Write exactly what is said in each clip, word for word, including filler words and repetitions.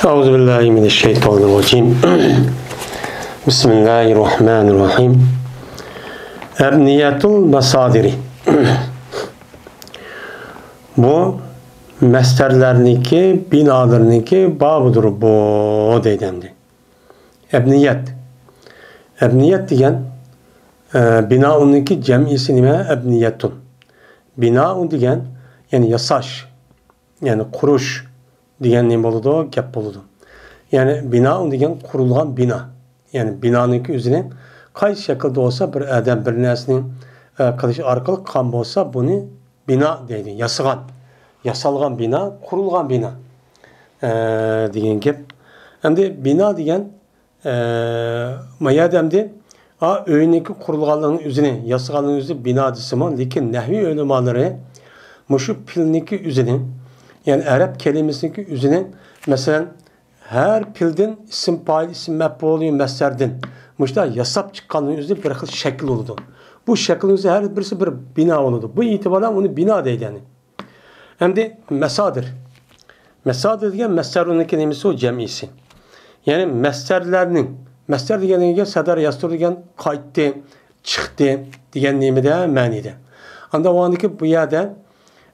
أعوذ بالله من الشيطان الرجيم. بسم الله الرحمن الرحيم. ئەبنىيەتۇل مەسادىرى. بۇ مەسدەرلەرنىڭكى بىنالىرىنىڭكى بابىدۇر بۇ دەيدۇ ئەمدى. ئەبنىيەت. ئەبنىيەت دېگەن، ئە، بىنائۇننىڭكى جەمئىسى نېمە؟ ئەبنىيەتۇن. بىنائۇن دېگەن، يەنى ياساش، يەنى قۇرۇش دېگەن نېمە بولىدۇ؟ گەپ بولىدۇ. يەنى بىنائۇن دېگەن قۇرۇلغان بىنا. يەنى بىنانىڭكى ئۆزىنى قايسى شەكىلدە بولسا بىر ئادەم بىر نەرسىنى، ئە، قىلىش ئارقىلىق قىلغان بولسا بۇنى بىنا دەيدۇ. ياسىغان، ياسالغان بىنا، قۇرۇلغان بىنا، ئە، دېگەن گەپ. ئەمدى بىنا دېگەن، ئە، ما يەردە ئەمدى، ئا، ئۆينىڭكى قۇرۇلغانلىقىنىڭ ئۆزىنى، ياسىغانلىقنىڭ ئۆزىنى بىنا دېسىمۇ، لېكىن نەھۋىي ئۆلىمالىرى مۇشۇ پېئىلنىڭكى ئۆزىنى، يەنى ئەرەب كەلىمىسىنىڭكى ئۆزىنى، مەسىلەن، ھەر پېئىلدىن ئىسىم پائىل، ئىسىم مەپئۇل، مەسدەردىن مۇشۇنداق ياساپ چىققاننىڭ ئۆزى بىر خىل شەكىل بولىدۇ. بۇ شەكىلنىڭ ئۆزى ھەر بىرسى بىر بىنا بولىدۇ. بۇ ئېتىبار بىلەن ئۇنى بىنا دەيدۇ، يەنى. ئەمدى مەسادىر. مەسادىر دېگەن مەسدەرۇننىڭكى نېمىسى؟ ئۇ جەمئىسى. يەنى مەسدەرلەرنىڭ، مەسدەر دېگەنگە سەدەر يەسدۇر دېگەن قايتتى، چىقتى دېگەن نېمىدە؟ مەنىدە. ئاندىن بۇ يەردە،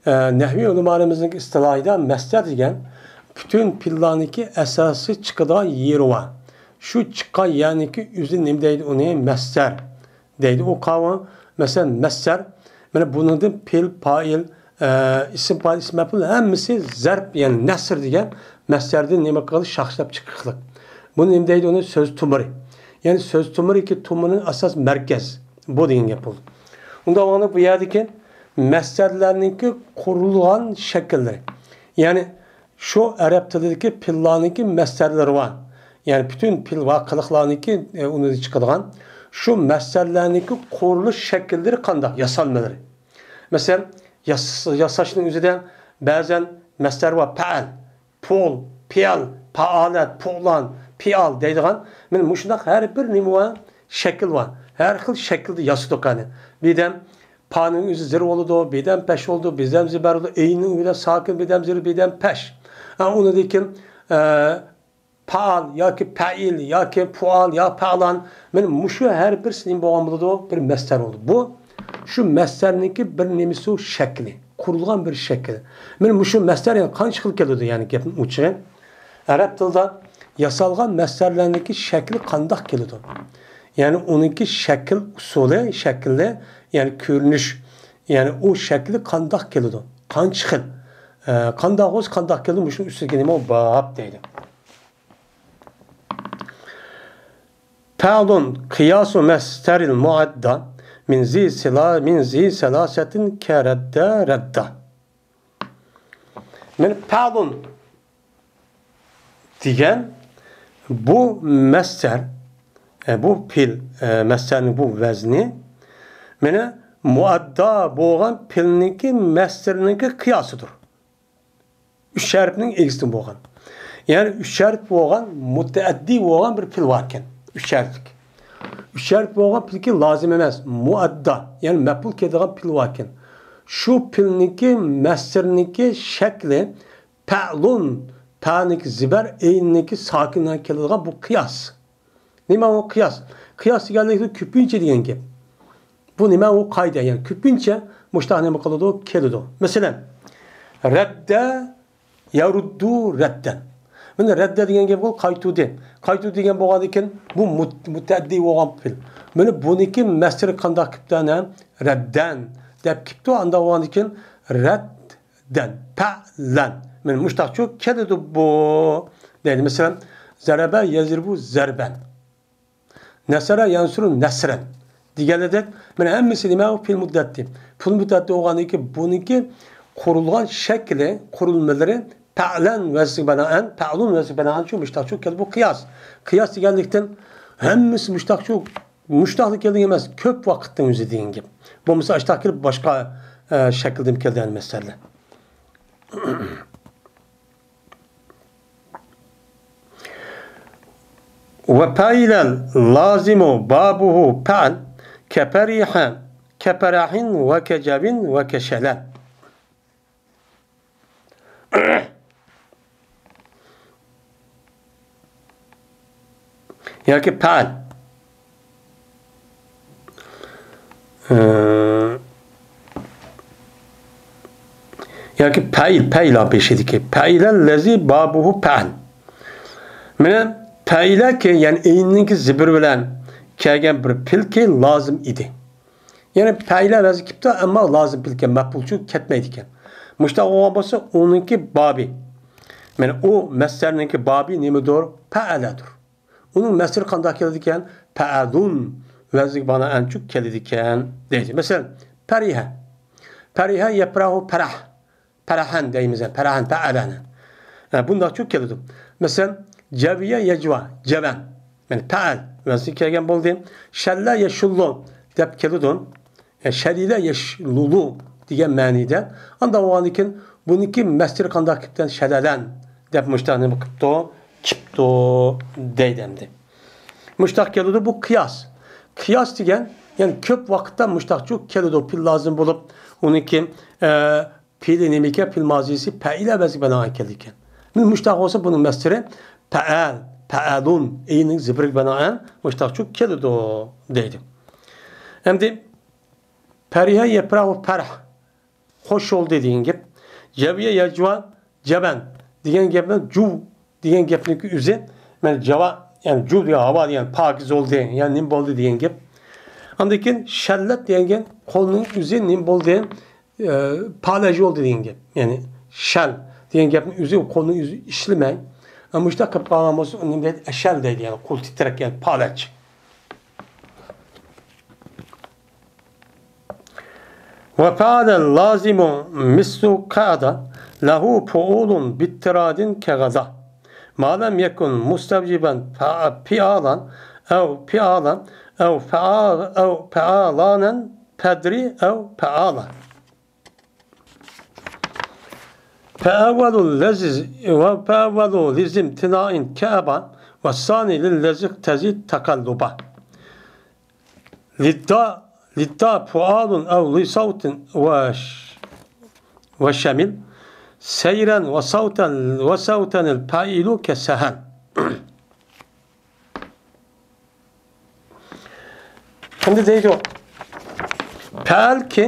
ئە، نەھۋىي ئۆلىمالىرىمىزنىڭ ئىستىلاھىدا مەسدەر دېگەن پۈتۈن پېئىللارنىڭكى ئاساسىي چىقىدىغان يېرى بار. شۇ چىققان يەرنىڭكى ئۆزى نېمە دەيدۇ ئۇنى؟ مەسدەر دەيدۇ. ئۇ قاۋۇ، مەسىلەن، مەسدەر، مانا بۇنىڭدىن پېئىل، پائىل، ئە، ئىسىم پائىل، ئىسىم مەپئۇل ھەممىسى زەرب، يەنى نەسر دېگەن مەسدەردىن نېمە قىلىپ شاخلىشىپ چىقىقلىق. بۇنى نېمە دەيدۇ ئۇنى؟ سۆز تومۇرى. يەنى سۆز تومۇرىكى تومۇرنىڭ ئاساس مەركەز. بۇ دېگەن گەپ بولدى. ئۇنداق بولغاندا بۇ يەردىكى مەسدەرلەرنىڭكى قۇرۇلغان شەكىللىرى. يەنى شۇ ئەرەب تىلىدىكى پېئىللارنىڭكى مەسدەرلىرى بار. يەنى پۈتۈن پېئىل ۋە قىلىقلارنىڭكى، ئە، ئۇنىڭدىن چىقىدىغان شۇ مەسدەرلەرنىڭكى قۇرۇلۇش شەكىللىرى قانداق؟ ياسالمىلىرى. مەسىلەن، ياس-، ياساشنىڭ ئۆزىدە بەزەن مەسدەر بار، پەئەل، پۇل، پىئەل، پائالەت، پۇئلان، پىئال دەيدىغان. مانا مۇشۇنداق ھەر بىر نېمە بار، شەكىل بار. ھەر خىل شەكىلدە ياسىدۇق قانى. بىردەم پانىڭ ئۆزى زىر بولىدۇ، بىردەم پەش بولىدۇ، بىردەم زىبەر بولىدۇ، ئەينىڭ ئۆزى ساكىن، بىردەم زىر، بىردەم پەش. ھە، ئۇنىڭدىن كېيىن، ئە، پائال ياكى پەئىل ياكى پۇئال يا پەئلان. مانا مۇشۇ ھەر بىرسى نېمە بولغان بولىدۇ؟ بىر مەسدەر بولىدۇ. بۇ شۇ مەسدەرنىڭكى بىر نېمىسى، شەكلى، قۇرۇلغان بىر شەكىل. مانا مۇشۇ مەسدەر يەنە قانچە خىل كېلىدۇ؟ يەنى گەپنىڭ ئوچۇقى، ئەرەب تىلىدا ياسالغان مەسدەرلەرنىڭكى شەكلى قانداق كېلىدۇ؟ يەنى ئۇنىڭكى شەكىل ئۇسۇلى، شەكلى، يەنى كۆرۈنۈش، يەنى ئۇ شەكلى قانداق كېلىدۇ؟ قانچە خىل؟ ئە، قانداق بولسا قانداق كېلىدۇ؟ مۇشۇنىڭ ئۈستىگە نېمە باب دەيدۇ. پەئلۇن قىياسۇ مەسدەرىل مۇئەددا مىن زى سىلا-، مىن زى سەلاسەتىن كەرەددە رەددا. مانا پەئلۇن دېگەن بۇ مەسدەر، ئە، بۇ پېئىل، ئە، مەسدەرنىڭ بۇ ۋەزنى، مانا مۇئەددا بولغان پېئىلنىڭكى مەسدىرىنىڭكى قىياسىدۇر. ئۈچ ھەرپنىڭ ئىگىسىدىن بولغان. يەنى ئۈچ ھەرپ بولغان، مۇتەئەددىي بولغان بىر پېئىل باركەن. ئۈچ ھەرپلىك. ئۈچ ھەرپ بولغان پېئىلكى لازىم ئەمەس، مۇئەددا، يەنى مەپئۇل كېلىدىغان پېئىل باركەن. شۇ پېئىلنىڭكى مەسدىرىنىڭكى شەكلى پەئلۇن، پەنىڭكى زىبەر، ئەينىڭكى ساكىن بىلەن كېلىدىغان بۇ قىياس. نېمە ئۇ قىياس؟ قىياس دېگەنلىكتە كۆپىنچە دېگەن گەپ. بۇ نېمە ئۇ قائىدە؟ يەنى كۆپىنچە مۇشۇنداق نېمە قىلىدۇ؟ كېلىدۇ. مەسىلەن، رەددە يەرۇددۇ رەددەن. مانا رەددە دېگەن گەپ بۇ قايتۇردى. قايتۇردى دېگەن بولغاندىن كېيىن بۇ مۇت-، مۇتەئەددىي بولغان پېئىل. مانا بۇنىڭكى مەسدىرى قانداق كېلىپتۇ؟ ئەنە رەددەن دەپ كېلىپتۇ. ئانداق بولغاندىن كېيىن رەددەن، پەئلەن. مانا مۇشۇنداقچۇ كېلىدۇ بۇ. دەيدۇ. مەسىلەن، زەرەبە يەزرىبۇ زەربەن. نەسەرە يەنسۇرۇ نەسرەن دېگەنلىدەك، مانا ھەممىسى نېمە؟ ئۇ پېئىل مۇتەئەددى. پېئىل مۇتەئەددى بولغاندىن كېيىن بۇنىڭكى قۇرۇلغان شەكلى، قۇرۇلمىلىرى پەئلەن ۋەزنىگە بىنائەن، پەئلۇن ۋەزنىگە بىنائەن شۇ مۇشتاقچۇ كېلىدۇ بۇ قىياس. قىياس دېگەنلىكتىن ھەممىسى مۇشتاقچۇ، مۇشتاقلا كېلىدىغان ئەمەس، كۆپ ۋاقىتنىڭ ئۆزى دېگەن گەپ. بولمىسا ئاشتاق كېلىپ باشقا، ئە، شەكىلدىن كېلىدىغان مەسىلە. ۋە پەئىلەن لازىمۇ بابۇھۇ پەئل كەپەرىھە، كەپەرەھىن ۋە كەجەۋىن ۋە كەشەلەن. ياكى پەئەل. ئى، ياكى پەئىل، پەئىل بېشىدىكى. پەئىلە لەزى بابۇھۇ پەئەل. مانا پەئىلەكى، يەنى ئەيننىڭكى زىبىرى بىلەن كەلگەن بىر پېئىلكى لازىم ئىدى. يەنى پەئىلە ۋەزنى كېلىپتۇ، ئەمما لازىم پېئىلكەن، مەپئۇلچۇ كەتمەيدىكەن. مۇشۇنداق بولغان بولسا، ئۇنىڭكى بابى، مانا ئۇ مەسدەرنىڭكى بابى نېمىدۇر؟ پەئەلەدۇر. ئۇنىڭ مەسدىرى قانداق كېلىدىكەن؟ پەئەلۇن ۋەزنىگە بىنائەنچۇ كېلىدىكەن دەيدۇ. مەسىلەن، پەرىھە. پەرىھە يەپرەھۇ پەرەھ. پەرەھەن دەيمىز، پەرەھەن، پەئەلەنى. ھە، بۇنداقچۇ كېلىدۇ. مەسىلەن، جەۋىيە يەجۋا، جەۋەن. يەنى پەئەل ۋەزنى كەلگەن بولدى. شەللە يەشۇللۇ دەپ كېلىدۇ. يەنى شەلىلە يەشلۇلۇ دېگەن مەنىدە. ئانداق بولغاندىن كېيىن بۇنىڭكى مەسدىرى قانداق كېلىپتىكەن؟ شەلەلەن دەپ مۇشۇنداق نېمە قىپتۇ؟ كېپتۇ دەيدۇ ئەمدى. مۇشۇنداق كېلىدۇ، بۇ قىياس. قىياس دېگەن، يەنى كۆپ ۋاقىتتا مۇشۇنداقچۇ كېلىدۇ، پېئىل لازىم بولۇپ، ئۇنىڭكى، ئە، پېئىلى نېمىكەن؟ پېئىل مازىسى پەئىلە ۋەزنىگە بىنائەن كېلىدىكەن. مانا مۇشۇنداق بولسا، بۇنىڭ مەسدىرى پەئەل، پەئەلۇن، ئەينىڭ زىبىرىگە بىنائەن مۇشۇنداقچۇ كېلىدۇ دەيدۇ. ئەمدى پەرىھە يەپرەھۇ پەرەھ، خوش بولدى دېگەن گەپ. جەۋىيە يەجۋا جەۋەن دېگەن گەپنى، جۇ دېگەن گەپنىڭكى ئۆزى، مانا جاۋا، يەنى جۇ دېگەن ھاۋا دېگەن، پاكىز بولدى، يەنى نېمە بولدى دېگەن گەپ. ئاندىن كېيىن شەللەت دېگەن گەپ، قولنىڭ ئۆزى نېمە بولدى؟ ئە، پالەج بولدى دېگەن گەپ. يەنى شەل دېگەن گەپنىڭ ئۆزى، قولنىڭ ئۆزى ئىشلىمەي. ئە، مۇشۇنداق قىلىپ قالغان بولسا، ئۇنى نېمە دەيدۇ؟ ئەشەل دەيدۇ، يەنى قول تىترەك، يەنى پالەج. وفعل لازم مثل قعد له فعول باضطراد كغدا ما لم يكن مستوجبا فعالا أو فعالا أو فعال أو فعالانا فادر أو فعالا. فأول لذ-، فأول لذي امتناع كأبى، والثاني للذي اقتضي تقلبا. للدى، للدى فعال أو لصوت وش-، وشمل، سيرا وصوتا، وصوتا الفاعل كسهل. ئەمدى دەيدۇ، پەئەلكى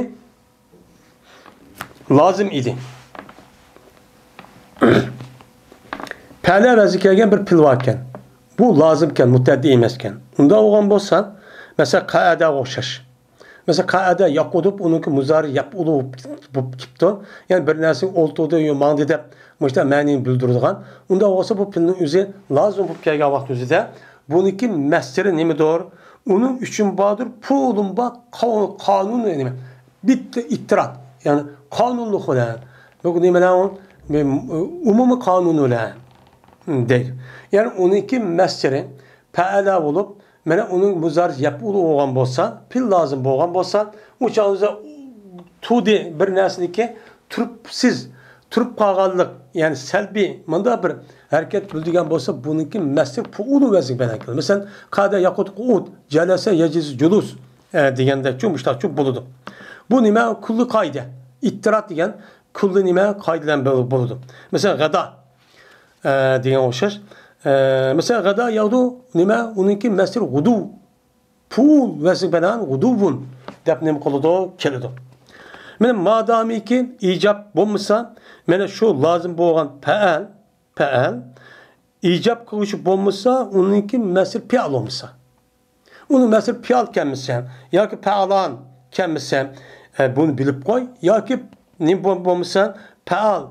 لازىم ئىدى. پەئەلە ۋەزنى كەلگەن بىر پېئىل باركەن. بۇ لازىمكەن، مۇتەئەددى ئەمەسكەن. ئۇنداق بولغان بولسا، مەسىلەن، قەئەدەگە ئوخشاش. مەسىلەن، قەئەدە يەقئۇدۇ، ئۇنىڭكى مۇزارى يەپئۇلۇ بولۇپ كېتىپتۇ. يەنى بىر نەرسىگە ئولتۇردى يا ماڭدى دەپ مۇشۇنداق مەنىنى بىلدۈرىدىغان. ئۇنداق بولسا، بۇ پېئىلنىڭ ئۆزى لازىم بولۇپ كەلگەن ۋاقىت ئۆزىدە بۇنىڭكى مەسدىرى نېمىدۇر؟ ئۇنىڭ ئۈچۈن باردۇر، پۇلۇم بار، قا-، قانۇن نېمە؟ بىتتە ئىتتىرات، يەنى قانۇنلۇق بىلەن. بۇ نېمە بىلەن ئۇ؟ ئومۇمىي قانۇن بىلەن دەيدۇ. يەنى ئۇنىڭكى مەسدىرى پەئەلە بولۇپ، مانا ئۇنىڭ مۇزارى يەپئۇلۇ بولغان بولسا، پېئىل لازىم بولغان بولسا، ئۇ چاغدا تۇدى بىر نەرسىنىڭكى تۇرۇپسىز، تۇرۇپ قالغانلىق، يەنى سەلبىي، مۇنداق بىر ھەرىكەت بىلدۈرگەن بولسا، بۇنىڭكى مەسدىرى پۇئۇلۇ ۋەزنىگە بىنائەن كېلىدۇ. مەسىلەن، قەئەدە يەقئۇدۇ قۇئۇد، جەلەسە يەجلىسۇ جۇلۇس، ئە، دېگەندەكچۇ، مۇشۇنداقچۇ بولىدۇ. بۇ نېمە؟ كۈللى قائىدە. ئىتتىرات دېگەن كۈللى نېمە؟ قائىدە بىلەن بولىدۇ. مەسىلەن، غەدا، ئە، دېگەن ئوخشاش. ئە، مەسىلەن، غەدا يەغدۇ، نېمە؟ ئۇنىڭكى مەسدىرى غۇدۇ. پۇئۇل ۋەزنىگە بىنائەن غۇدۇۋۇن دەپ نېمە قىلىدۇ؟ كېلىدۇ. مانا مادامىكى ئىجاب بولمىسا، مانا شۇ لازىم بولغان پەئەل، پەئەل ئىجاب قىلغۇچى بولمىسا، ئۇنىڭكى مەسدىرى پېئال بولمىسا، ئۇنىڭ مەسدىرى پېئال كەلمىسە ياكى پەئالان كەلمىسە، ئە، بۇنى بىلىپ قوي. ياكى نېمە بول-، بولمىسا، پەئال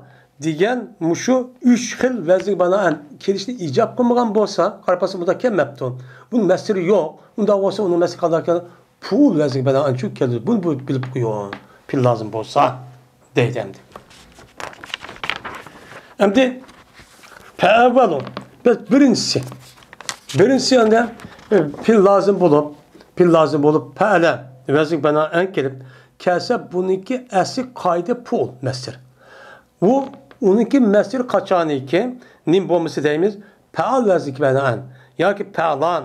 دېگەن مۇشۇ ئۈچ خىل ۋەزنگە بىنائەن كېلىشنى ئىجاب قىلمىغان بولسا، قاراپ باقسا، بۇنداق كەلمەپتۇ. بۇنىڭ مەسدىرى يوق. ئۇنداق بولسا، ئۇنىڭ مەسدىرى قانداق كېلىدۇ؟ پۇئۇل ۋەزنگە بىنائەن چۈ كېلىدۇ. بۇنى بۇ بىلىپ قويۇڭ. پېئىل لازىم بولسا، دەيدۇ ئەمدى. ئەمدى پەئەۋۋەلۇ. بىز بىرىنچىسى. بىرىنچىسى ئەمدى، ئە، پېئىل لازىم بولۇپ، پېئىل لازىم بولۇپ، پەئەلە ۋەزنگە بىنائەن كېلىپ كەلسە، بۇنىڭكى ئەسلى قائىدە پۇئۇل مەسدىرى. ئۇ، ئۇنىڭكى مەسدىرى قاچانكى نېمە بولمىسا دەيمىز، پەئال ۋەزنىگە بىنائەن ياكى پەئلان،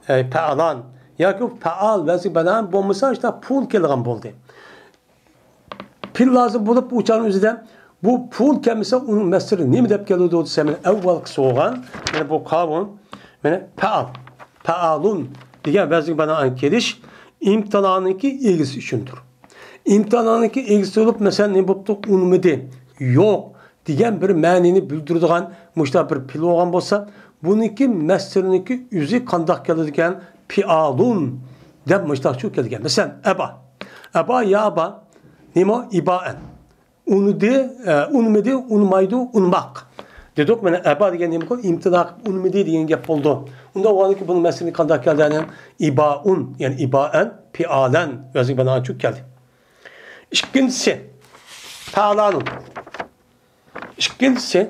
ئەي، پەئلان ياكى پەئال ۋەزنىگە بىنائەن بولمىسا، ئىشتە پۇئۇل كېلىدىغان بولدى. پېئىل لازىم بولۇپ، ئۇ چاغنىڭ ئۆزىدە بۇ پۇئۇل كەلمىسە، ئۇنىڭ مەسدىرى نېمە دەپ كېلىدۇ دېسە، مانا ئەۋۋەلقىسى بولغان، مانا بۇ قاۋۇن، مانا پەئال. پەئالۇن دېگەن ۋەزنگە بىنائەن كېلىش ئىمتىنانىڭكى ئىگىسى ئۈچۈندۇر. ئىمتىنانىڭكى ئىگىسى بولۇپ، مەسىلەن، نېمە بوپتۇ؟ ئۇنىمىدى، يوق دېگەن بىر مەنىنى بىلدۈرىدىغان مۇشۇنداق بىر پېئىل بولغان بولسا، بۇنىڭكى مەسدىرىنىڭكى ئۆزى قانداق كېلىدىكەن؟ پىئالۇن دەپ مۇشۇنداقچۇ كەلگەن. مەسىلەن، ئەبا. ئەبا، يا ئەبا. نېمە؟ ئىبائەن. ئۇنىدى، ئە، ئۇنىمىدى، ئۇنىمايدۇ، ئۇنىماق. دېدۇق، مانا ئەبا دېگەن نېمە قىل؟ ئىمتىنا قىلىپ ئۇنىمىدى دېگەن گەپ بولىدۇ. ئۇنداق بولغاندىكىن بۇنىڭ مەسدىرى قانداق كەلدى؟ يەنى ئىبائۇن، يەنى ئىبائەن، پىئالەن ۋەزنى بىنائەن چۈ كەلدى. ئىككىنچىسى، پەئالانۇن. ئىككىنچىسى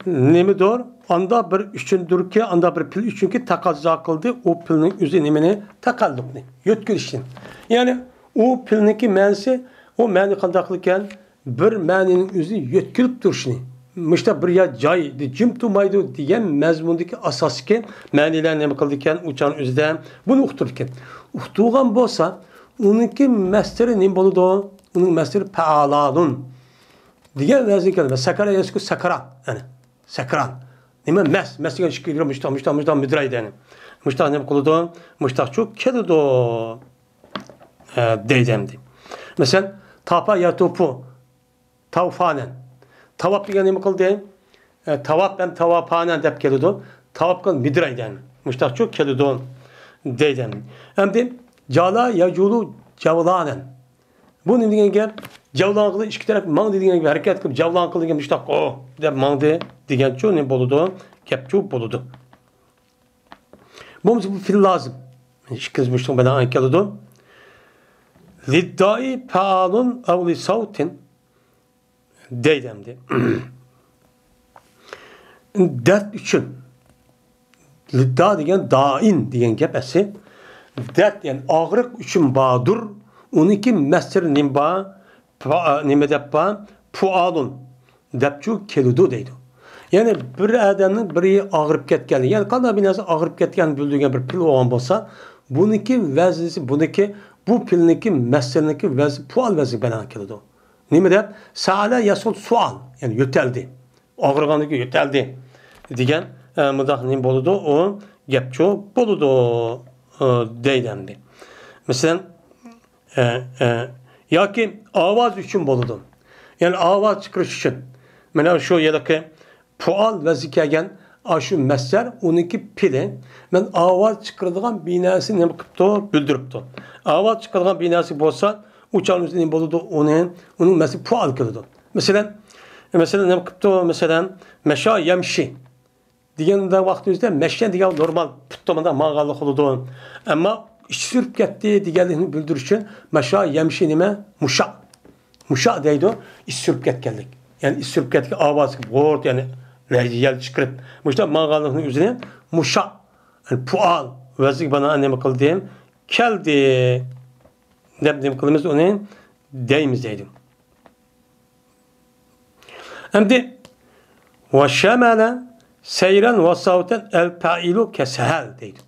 نېمىدۇر؟ ئاندا بىر ئۈچۈندۇركى، ئاندا بىر پېئىل ئۈچۈنكى تەقەززا قىلدى، ئۇ پېئىلنىڭ ئۆزى نېمىنى؟ تەقەللۇقنى، يۆتكىلىشنى. يەنى ئۇ پېئىلنىڭكى مەنىسى، ئۇ مەنە قانداق ئىكەن؟ بىر مەنىنىڭ ئۆزى يۆتكىلىپ تۇرۇشنى. مۇشتا بىر يەر جاي، جىم تۇرمايدۇ دېگەن مەزمۇندىكى ئاساسلىقى مەنىلەر نېمە قىلىدىكەن؟ ئۇچان ئۆزىدە بۇنى ئۇقتۇرىدىكەن. ئۇقتۇرغان بولسا، ئۇنىڭكى مەسدىرى نېمە بولىدۇ؟ ئۇنىڭ مەسدىرى پەئالانۇن دېگەن ۋەزىن كەلدى. سەكەرە يەسكۇ سەكران. يەنى سەكران. نېمە مەس؟ مەس دېگەن ئىككى يۈگۈرۈپ مۇشتاق، مۇشتاق، مۇشتاق مىدىرايدۇ يەنى. مۇشتاق نېمە قىلىدۇ؟ مۇشتاقچۇ كېلىدۇ. ئە، دەيدۇ ئەمدى. مەسىلەن، تاپا ياتۇپۇ. تاۋفانەن. تاۋاپ دېگەن نېمە قىلدى؟ ئە، تاۋاپ ھەم تاۋاپانەن دەپ كېلىدۇ. تاۋاپ قىلىپ مىدىرايدۇ يەنى. مۇشتاقچۇ كېلىدۇ. دەيدۇ ئەمدى. ئەمدى جالا ياجۇلۇ جاۋلانەن. بۇ نېمە دېگەن گەپ؟ جەۋلان قىلدى، ئىككى تەرەپ ماڭدى دېگەن گەپ، ھەرىكەت قىلىپ جەۋلان قىلدى دېگەن مۇشتاق، ئو دەپ ماڭدى دېگەنچۇ نېمە بولىدۇ؟ گەپچۇ بولىدۇ. بولمىسا بۇ پېئىل لازىم. ئىككىنچى مۇشتاق بىلەن كېلىدۇ. لىددائى پەئالۇن ئەۋ لىسەۋتىن. دەيدۇ ئەمدى. دەرد ئۈچۈن. لىددا دېگەن دائىن دېگەن گەپ ئەسلى. دەرد، يەنى ئاغرىق ئۈچۈن باردۇر. ئۇنىڭكى مەسدىرى نېمە بار؟ پا-، نېمە دەپ بار؟ پۇئالۇن دەپچۇ كېلىدۇ دەيدۇ. يەنى بىر ئادەمنىڭ بىرى ئاغرىپ كەتكەنلىكى، يەنى قانداق بىر نەرسە ئاغرىپ كەتكەن بىلدۈرگەن بىر پېئىل بولغان بولسا، بۇنىڭكى ۋەزنىسى، بۇنىڭكى، بۇ پېئىلنىڭكى مەسدىرىنىڭكى ۋەزنى پۇئال ۋەزنى بىلەن كېلىدۇ. نېمە دەپ؟ سەئەلە يەسئۇل سۇئال، يەنى يۆتەلدى. ئاغرىغاندىكى يۆتەلدى دېگەن، ئە، مۇنداق نېمە بولىدۇ؟ ئۇ گەپچۇ بولىدۇ، ئە، دەيدۇ ئەمدى. مەسىلەن، ئە، ئە، ياكى ئاۋاز ئۈچۈن بولىدۇ. يەنى ئاۋاز چىقىرىش ئۈچۈن. مانا شۇ ھېلىقى پۇئال ۋەزنى كەلگەن ئاشۇ مەسدەر، ئۇنىڭكى پېئىلى. مەن ئاۋاز چىقىرىدىغان بىر نەرسە نېمە قىپتۇ؟ بىلدۈرۈپتۇ. ئاۋاز چىقىرىدىغان بىر نەرسە بولسا، ئۇ چاغنىڭ ئۆزىدە نېمە بولىدۇ؟ ئۇنى، ئۇنىڭ مەسىلى پۇئال كېلىدۇ. مەسىلەن، مەسىلەن، نېمە قىپتۇ؟ مەسىلەن، مەشا يەمشى دېگەندە ۋاقىت ئۆزىدە مەشيەن دېگەن نورمال پۇتتا مۇنداق ماڭغانلىق بولىدۇ. ئەمما ئىچى سۈرۈپ كەتتى دېگەنلىكنى بىلدۈرۈش ئۈچۈن مەشا يەمشى نېمە؟ مۇشا. مۇشا دەيدۇ، ئىچى سۈرۈپ كەتكەنلىك. يەنى ئىچى سۈرۈپ كەتكەن ئاۋاز غورت، يەنى يەل چىقىرىپ. مۇشۇنداق ماڭغانلىقنىڭ ئۆزىنى مۇشا. يەنى پۇئال ۋەزنىگە بىنائەن نېمە قىلدى؟ كەلدى. دەپ نېمە قىلىمىز؟ ئۇنى دەيمىز دەيدۇ. ئەمدى، ۋە شەمەلە سەيرەن ۋە سەۋتەن ئەل پەئىلۇ كەسەھەل دەيدۇ.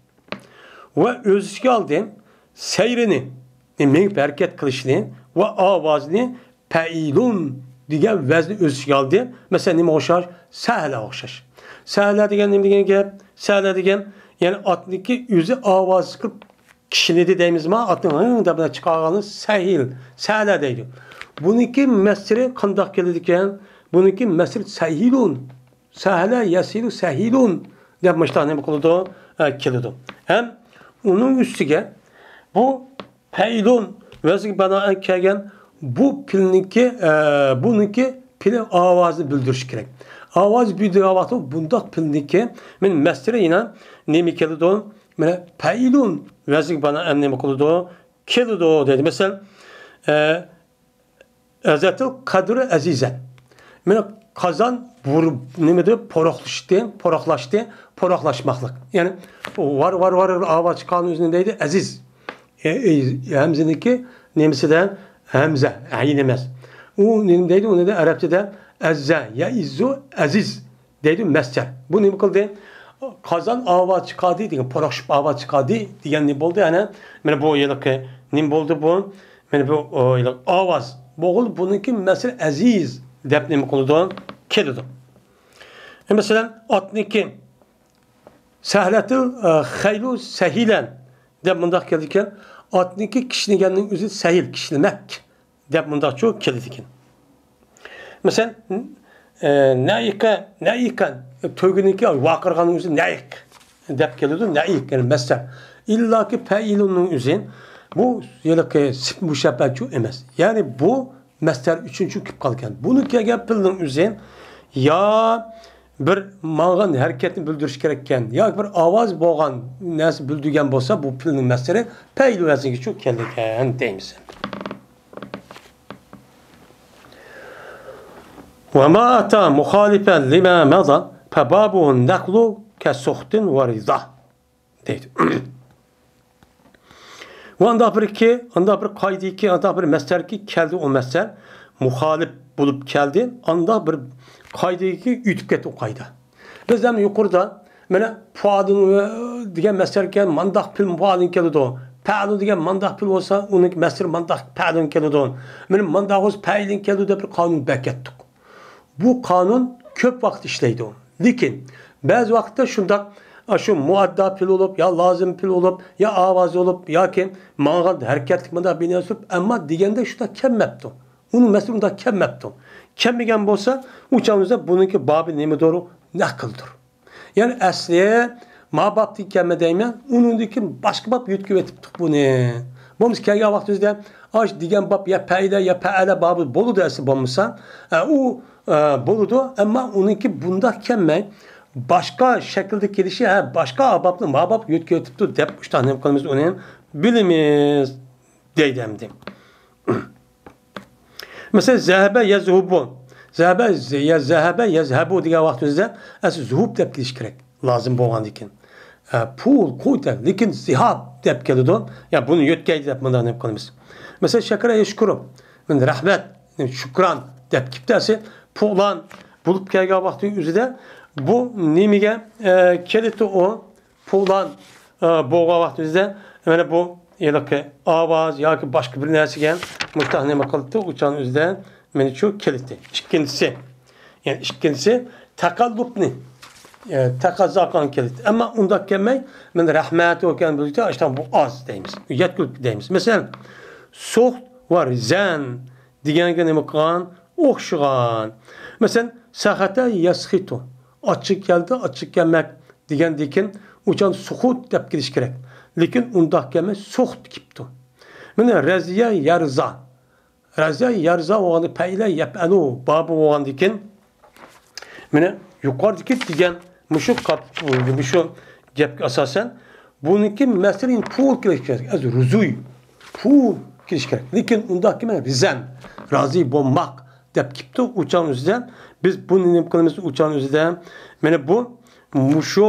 ۋە ئۆز ئىچىگە ئالدى سەيرىنى، مېڭىپ ھەرىكەت قىلىشنى ۋە ئاۋازنى پەئىلۇن دېگەن ۋەزنى ئۆز ئىچىگە ئالدى. مەسىلەن، نېمىگە ئوخشاش؟ سەھلە ئوخشاش. سەھلە دېگەن نېمە دېگەن گەپ؟ سەھلە دېگەن، يەنى ئاتنىڭكى ئۆزى ئاۋاز چىقىرىپ، كىشنىدى دەيمىزما؟ ئاتنىڭ ھىڭ دەپ چىقارغاننى سەھىل، سەھلە دەيدۇ. بۇنىڭكى مەسدىرى قانداق كېلىدىكەن؟ بۇنىڭكى مەسدىرى سەھىلۇن. سەھلە يەسھىلۇ سەھىلۇن دەپ مۇشۇنداق نېمە قىلىدۇ؟ ئە، كېلىدۇ. ھەم ئۇنىڭ ئۈستىگە بۇ پەئىلۇن ۋەزنىگە بىنائەن كەلگەن بۇ پېئىلنىڭكى، ئە، بۇنىڭكى پېئىل ئاۋازىنى بىلدۈرۈش كېرەك. ئاۋاز بىلدۈرگەن ۋاقىتتا بۇنداق پېئىلنىڭكى مەسدىرى يەنە نېمە كېلىدۇ؟ مانا پەئىلۇن ۋەزنىگە بىنائەن نېمە قىلىدۇ؟ كېلىدۇ دەيدۇ. مەسىلەن، ئە، ئەزەتىل قەدرى ئەزىزەن. مانا قازان بۇر-، نېمە دەپ پوراقلىشتى، پوراقلاشتى، پوراقلاشماقلىق. يەنى ۋار، ۋار، ۋار ئاۋاز چىققان ئۆزىنى دەيدۇ، ئەزىز. ئە، ئە، ھەمزىنىڭكى نېمىسىدە؟ ھەمزە، ئەين ئەمەس. ئۇ نېمە دەيدۇ؟ ئۇنى دە ئەرەبچىدە ئەززە، يەئىززۇ، ئەزىز دەيدۇ مەسدەر. بۇ نېمە قىلدى؟ قازان ئاۋاز چىقاردى دېگەن، پوراقشىپ ئاۋاز چىقاردى دېگەن نېمە بولدى؟ ئەنە، مانا بۇ ھېلىقى نېمە بولدى بۇ؟ مانا بۇ، ئو، ھېلىقى ئاۋاز. بولغىلى بۇنىڭكى مەسدەر ئەزىز دەپ نېمە قىلىدۇ؟ كېلىدۇ. ئە، مەسىلەن، ئاتنىڭكى سەھلەتىل، ئە، خەيلۇ سەھىلەن دەپ مۇنداق كېلىدىكەن. ئاتنىڭكى كىشنىگەننىڭ ئۆزى سەھىل، كىشنىمەك دەپ مۇنداقچۇ كېلىدىكەن. مەسىلەن، ئە، نەئىقە، نەئىقەن، تۆگىنىڭكى ۋارقىرىغاننىڭ ئۆزى نەئىق دەپ كېلىدۇ. نەئىق، يەنى مەسدەر. ئىللاكى پەئىلۇننىڭ ئۆزى بۇ ھېلىقى سىپ مۇشەببەچۇ ئەمەس. يەنى بۇ مەسدەر ئۈچۈنچى كېلىپ قالغان. بۇنى كەلگەن پېئىلنىڭ ئۆزى يا بىر ماڭغان ھەرىكەتنى بىلدۈرۈش كېرەككەن، ياكى بىر ئاۋاز بولغان نەرسە بىلدۈرگەن بولسا، بۇ پېئىلنىڭ مەسدىرى پەئىل ۋەزنىگىچۇ كېلىدىكەن دەيمىز. ۋە ما ئەتا مۇخالىپەن لىما مەزا فەبابۇھۇ نەقلۇ كەسۇختىن ۋە رىزا. دەيدۇ. ۋە ئانداق بىركى، ئانداق بىر قايدىكى، ئانداق بىر مەسدەركى كەلدى، ئۇ مەسدەر مۇخالىپ بولۇپ كەلدى، ئانداق بىر قايدىكى ئۆتۈپ كەتتى ئۇ قايدا. بىز ھەم يۇقىرىدا مانا پۇئالۇن دېگەن مەسدەركە مانداق پېئىل پۇئالۇن كېلىدۇ. پەئلۇن دېگەن مانداق پېئىل بولسا، ئۇنىڭ مەسدىرى مانداق پەئلۇن كېلىدۇ. مانا مانداق بولسا پەئىلۇن كېلىدۇ دەپ بىر قانۇن بەرگەتتۇق. بۇ قانۇن كۆپ ۋاقىت ئىشلەيدۇ. لېكىن بەزى ۋاقىتتا شۇنداق، ئاشۇ مۇئەددا پېئىل بولۇپ، يا لازىم پېئىل بولۇپ، يا ئاۋاز بولۇپ، ياكى ماڭغان ھەرىكەتلىك مۇنداق بىناسى بولۇپ، ئەمما دېگەندەك شۇنداق كەلمەپتۇ. ئۇنىڭ مەسىلىسى ئۇنداق كەلمەپتۇ. كەلمىگەن بولسا، ئۇ چاغدا بۇنىڭكى بابى نېمىدۇر؟ نەقىلدۇر. يەنى ئەسلى ما بابتىن كەلمە دەيمەن، ئۇنىڭدىن كېيىن باشقا باب يۆتكىۋېتىپتۇق بۇنى. بولمىسا كەلگەن ۋاقتىمىزدا ئاش دېگەن باب يا پەئىلە يا پەئەلە بابى بولىدۇ ئەسلى بولمىسا، ئە، ئۇ، ئە، بولىدۇ، ئەمما ئۇنىڭكى بۇنداق كەلمەي، باشقا شەكىلدە كېلىشى، ھە، باشقا بابنى ما باب يۆتكىۋېتىپتۇ دەپ شۇنداق نېمە قىلىمىز، ئۇنى بىلىمىز دەيدۇ ئەمدى. مەسىلەن، زەھەبە يەزھۇبۇ. زەھەبە، يە-، زەھەبە يەزھەبۇ دېگەن ۋاقتىمىزدا ئەسلى زۇھۇب دەپ كېلىش كېرەك. لازىم بولغاندىن كېيىن. ئە، پۇل، قۇتە، لېكىن زىھاب دەپ كېلىدۇ. يا بۇنى يۆتكەيدى دەپ مۇنداق نېمە قىلىمىز. مەسىلەن، شەكرە يەشكۇرۇ. مەن رەھمەت، شۇكران دەپ كېپتۇ ئەسلى. پۇلان بولۇپ كەلگەن ۋاقتى ئۆزىدە بۇ نېمىگە، ئە، كېلىدۇ ئۇ؟ پۇلان، ئە، بولغان ۋاقتىمىزدا، مانا بۇ ھېلىقى ئاۋاز ياكى باشقا بىر نەرسىگە مۇشتاق نېمە قىلىپتۇ، ئۇچان ئۆزىدە مانا شۇ كېلىتتى. ئىككىنچىسى، يەنى ئىككىنچىسى تەقەللۇپنى، ئە، تەقەززا قىلغان كېلىتتى. ئەمما ئۇنداق كەلمەي، مانا رەھمەت ئوكەن بىلدى، ئاشتاق بۇ ئاز دەيمىز، يەتكۈلۈك دەيمىز. مەسىلەن، سوخت ۋە رىزەن دېگەنگە نېمە قىلغان؟ ئوخشىغان. مەسىلەن، سەخەتە يەسخىتۇ. ئاچچىق كەلدى، ئاچچىق كەلمەك دېگەندىن كېيىن ئۇچان سۇخۇت دەپ كېلىش كېرەك. لېكىن ئۇنداق كەلمەي، سۇخت كېپتۇ. مانا رەزىيە يەرزا. رەزىيە يەرزا بولغاندا پەئىلە يەپئەلۇ بابى بولغاندىن كېيىن، مانا يۇقىرىدىكى دېگەن مۇشۇ قاپ-، مۇشۇ گەپكە ئاساسەن، بۇنىڭكى مەسىلىنى پۇل كېلىش كېرەك. ئەز رۇزۇي. پۇل كېلىش كېرەك. لېكىن ئۇنداق كېلمەي، رىزەن، رازى بولماق دەپ كېپتۇ. ئۇچان ئۆزىدە بىز بۇنى نېمە قىلىمىز؟ ئۇچان ئۆزىدە مانا بۇ، مۇشۇ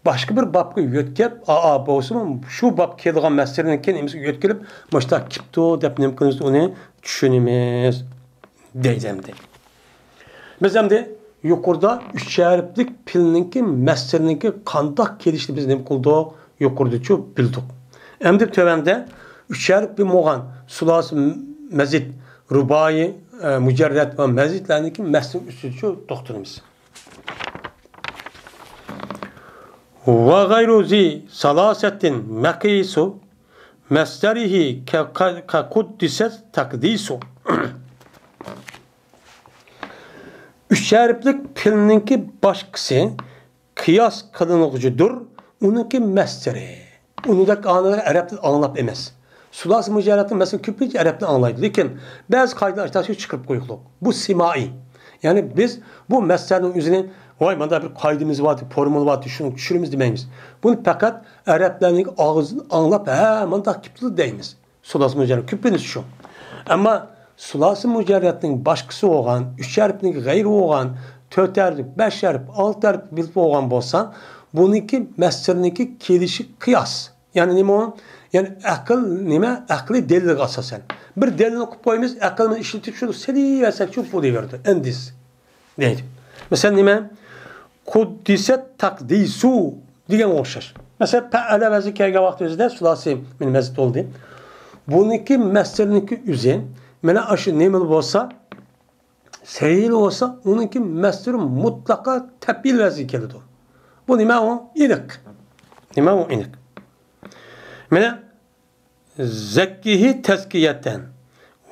باشقا بىر بابقا يۆتكەپ، ئا، ئا بولسىمۇ، شۇ باب كېلىدىغان مەسىلىنىڭكى نېمىسىگە يۆتكىلىپ، مۇشۇنداق كېپتۇ دەپ نېمە قىلىمىز؟ ئۇنى چۈشىنىمىز دەيدۇ ئەمدى. بىز ئەمدى يۇقىرىدا ئۈچ ھەرپلىك پېئىلنىڭكى مەسدىرىنىڭكى قانداق كېلىشىنى بىز نېمە قىلدۇق؟ يۇقىرىدىچۇ بىلدۇق. ئەمدى تۆۋەندە ئۈچ ھەرپ بولغان سۇلاسى مەزىد، رۇبائىي، ئە، مۇجەررەد ۋە مەزىدلەرنىڭكى مەسدىرى ئۈستىدىچۇ توختىلىمىز. ۋە غەيرۇ زى سالاسەتىن مەقىسۇ مەسدەرىھى كە، كە، كە قۇددىسەت تەقدىسۇ. ئۈچ ھەرپلىك پېئىلنىڭكى باشقىسى قىياس قىلىنغۇچىدۇر، ئۇنىڭكى مەسدىرى. ئۇنىڭدەك ئانىلار ئەرەبتىن ئاڭلاپ ئەمەس. سۇلاسى مۇجەررەتنىڭ مەسىلەن كۆپىنچە ئەرەبتىن ئاڭلايدۇ، لېكىن بەزى قائىدىلەر ئاشتاق چىقىرىپ قويۇقلۇق. بۇ سىمائىي. يەنى بىز بۇ مەسدەرنىڭ ئۆزىنى، ۋاي، مانداق بىر قائىدىمىز بار، فورمۇلا بار، شۇنى چۈشۈرىمىز دېمەيمىز. بۇنى پەقەت ئەرەبلەرنىڭ ئاغزىدىن ئاڭلاپ، ھە، مانداق كېپتۇ دەيمىز. سۇلاسى مۇجەررەت كۆپىنچە شۇ. ئەمما سۇلاسى مۇجەررەتنىڭ باشقىسى بولغان، ئۈچ ھەرپنىڭ غەيرى بولغان، تۆت ھەرپ، بەش ھەرپ، ئالتە ھەرپ بىلىپ بولغان بولسا، بۇنىڭكى مەسدىرىنىڭكى كېلىشى قىياس. يەنى نېمە ئۇ؟ يەنى ئەقىل نېمە؟ ئەقلىي دەلىلگە ئاساسەن. بىر دەلىلنى قويۇپ قويىمىز، ئەقىلنى ئىشلىتىپ شۇنى سېلىۋەرسەكچۇ بولۇۋېرىدۇ. ئەندىز. دەيدۇ. مەسىلەن، نېمە؟ قۇددىسەت تەقدىسۇ دېگەنگە ئوخشاش. مەسىلەن، پەئەلە ۋەزنى كەلگەن ۋاقتىمىزدا سۇلاسى مىن مەزىد بولدى. بۇنىڭكى مەسدىرىنىڭكى ئۆزى، مانا ئاشۇ نېمىلا بولسا، سەھىل بولسا، ئۇنىڭكى مەسدىرى مۇتلەقا تەپئىل ۋەزنى كېلىدۇ. بۇ نېمە ئۇ؟ ئېنىق. نېمە ئۇ؟ ئېنىق. مانا، زەككىھى تەزكىيەتەن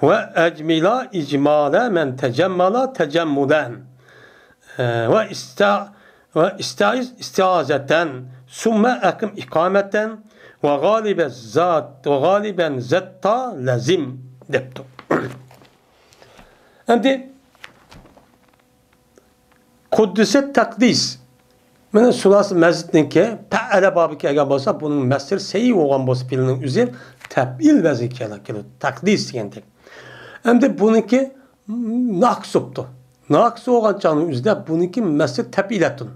ۋە ئەجمىلا ئىجمالە مەن تەجەممالا تەجەممۇلەن. ئە، ۋە ئىستا-، ۋە ئىستائىز ئىستىئازەتەن، سۇممە ئەقىم ئىقامەتەن، ۋە غالىبە زات، ۋە غالىبەن زەتتا لەزىم، دەپتۇ. ئەمدى قۇددىسە تەقدىس. مانا سۇلاسى مەزىدنىڭكى پەئەلە بابى كەلگەن بولسا، بۇنىڭ مەسدىرى سەي بولغان بولسا، پېئىلنىڭ ئۆزى تەپئىل ۋەزنى كېلىدۇ، تەقدىس دېگەندەك. ئەمدى بۇنىڭكى ناقىس بوپتۇ. ناقىس بولغان چاغنىڭ ئۆزىدە بۇنىڭكى مەسدىرى تەپئىلەتۇن.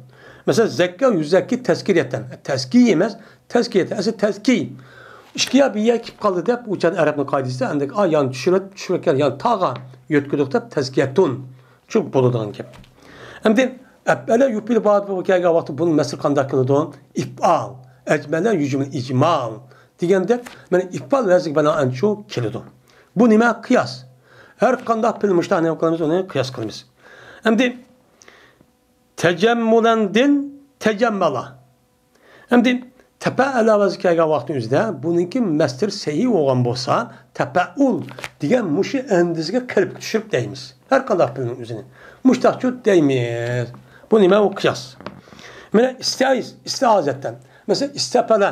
مەسىلەن، زەككە يۈزەككى تەزكىرىيەتەن. تەزكىي ئەمەس، تەزكىرىيەتەن. ئەسلى تەزكىي. ئىككى يا بىر يا كېلىپ قالدى دەپ، ئۇ چاغدا ئەرەبنىڭ قائىدىسىدە ئەمدى ئا يانى چۈشۈرۈپ، چۈشۈرۈۋەتكەن يانى تاغا يۆتكىدۇق دەپ تەزكىيەتۇن. شۇ بولىدىغان گەپ. ئەمدى ئەپئەلە يۇپىل بابى كەلگەن ۋاقىتتا بۇنىڭ مەسىلى قانداق كېلىدۇ؟ ئىپئال. ئەجمەلە يۇجمىل ئىجمال دېگەندەك، مانا ئىپئال ۋەزنىگە بىنائەن شۇ كېلىدۇ. بۇ نېمە؟ قىياس. ھەر قانداق پېئىل مۇشتاق نېمە قىلىمىز؟ ئۇنى قىياس قىلىمىز. ئەمدى تەجەممۇلەندىن تەجەممالا. ئەمدى تەپەئەلە ۋەزنى كەلگەن ۋاقىتنىڭ ئۆزىدە بۇنىڭكى مەسدىرى سەي بولغان بولسا، تەپەئۇل دېگەن مۇشۇ ئەندىزىگە قېلىپقا چۈشۈرۈپ دەيمىز. ھەر قانداق پېئىلنىڭ ئۆزىنى مۇشتاقچۇ دەيمىز. بۇ نېمە؟ ئۇ قىياس. مانا ئىستەئىز، ئىستىئازەتەن. مەسىلەن، ئىستەپەلە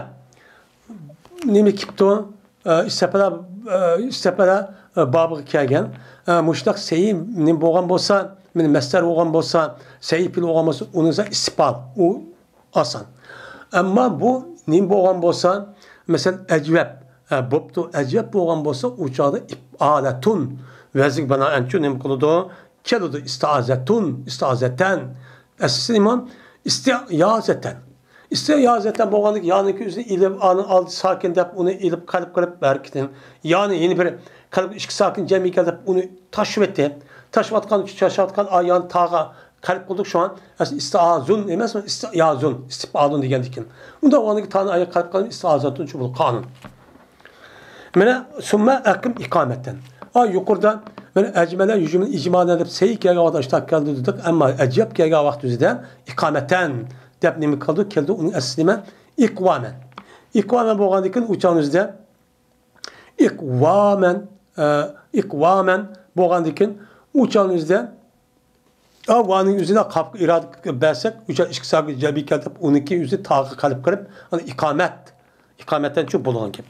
نېمە كېپتۇ؟ ئە، ئىستەپەلە، ئە، ئىستەپەلە، ئە، بابىغا كەلگەن. ئە، مۇشتاق سەي نېمە بولغان بولسا، مانا مەسدەر بولغان بولسا، سەي پېئىل بولغان بولسا، ئۇنىڭ ئىستىپئال. ئۇ ئاسان. ئەمما بۇ نېمە بولغان بولسا، مەسىلەن، ئەجۋەب، ئە، بوپتۇ، ئەجۋەب بولغان بولسا، ئۇ چاغدا ئىپئالەتۇن ۋەزنىگە بىنائەنچۇ نېمە قىلىدۇ؟ كېلىدۇ، ئىستىئازەتۇن، ئىستىئازەتەن. ئەسلىسى نېمە؟ ئىستىئازەتەن. ئىستىئازەتەن بولغاندىكىن يانىڭكى ئۆزىنى ئېلىپ، ئانىڭ ئالدى ساكىن دەپ، ئۇنى ئېلىپ قەلب قىلىپ ھەرىكىتىنى، يانى يەنە بىر قەلب ئىككى ساكىن جەمئىي كەلدى دەپ، ئۇنى تاشلىۋەتتى. تاشلىۋاتقان، تاشلىۋاتقان ئا يانى تاغا قەلب قىلدۇق شۇڭا. ئەسلى ئىستىئازۇن ئەمەس، ئىستىئازۇن، ئىستىپئالۇن دېگەندىكىن. ئۇنداق بولغاندىكىن تانى ئايا قەلب قىلىپ ئىستىئازەتۇن شۇ بولۇپ قالغان. مانا، سۇممە ئەقىم ئىقامەتەن. ئا، يۇقىرىدا مانا ئەجمەلە يۇجمىل ئىجمالەن دەپ سەي كەلگەن ۋاقىت ئاشتاق كەلدى دېدۇق، ئەمما ئەجۋەب كەلگەن ۋاقىت ئۆزىدە ئىقامەتەن دەپ نېمە قىلدى؟ كەلدى. ئۇنىڭ ئەسلى نېمە؟ ئىقۋامەن. ئىقۋامەن بولغاندىكىن ئۇ چاغنىڭ ئۆزىدە ئىقۋامەن، ئە، ئىقۋامەن بولغاندىكىن ئۇ چاغنىڭ ئۆزىدە ئا، ۋانىڭ ئۆزىنى قاپقا ئىرادە بەرسەك، ئۇ چاغ ئىككى ساكىن جەمئىي كەلدى دەپ، ئۇنىڭكى ئۆزى تاغا قەلب قىلىپ، ئانا ئىقامەت. ئىقامەتتىن شۇ بولغان گەپ.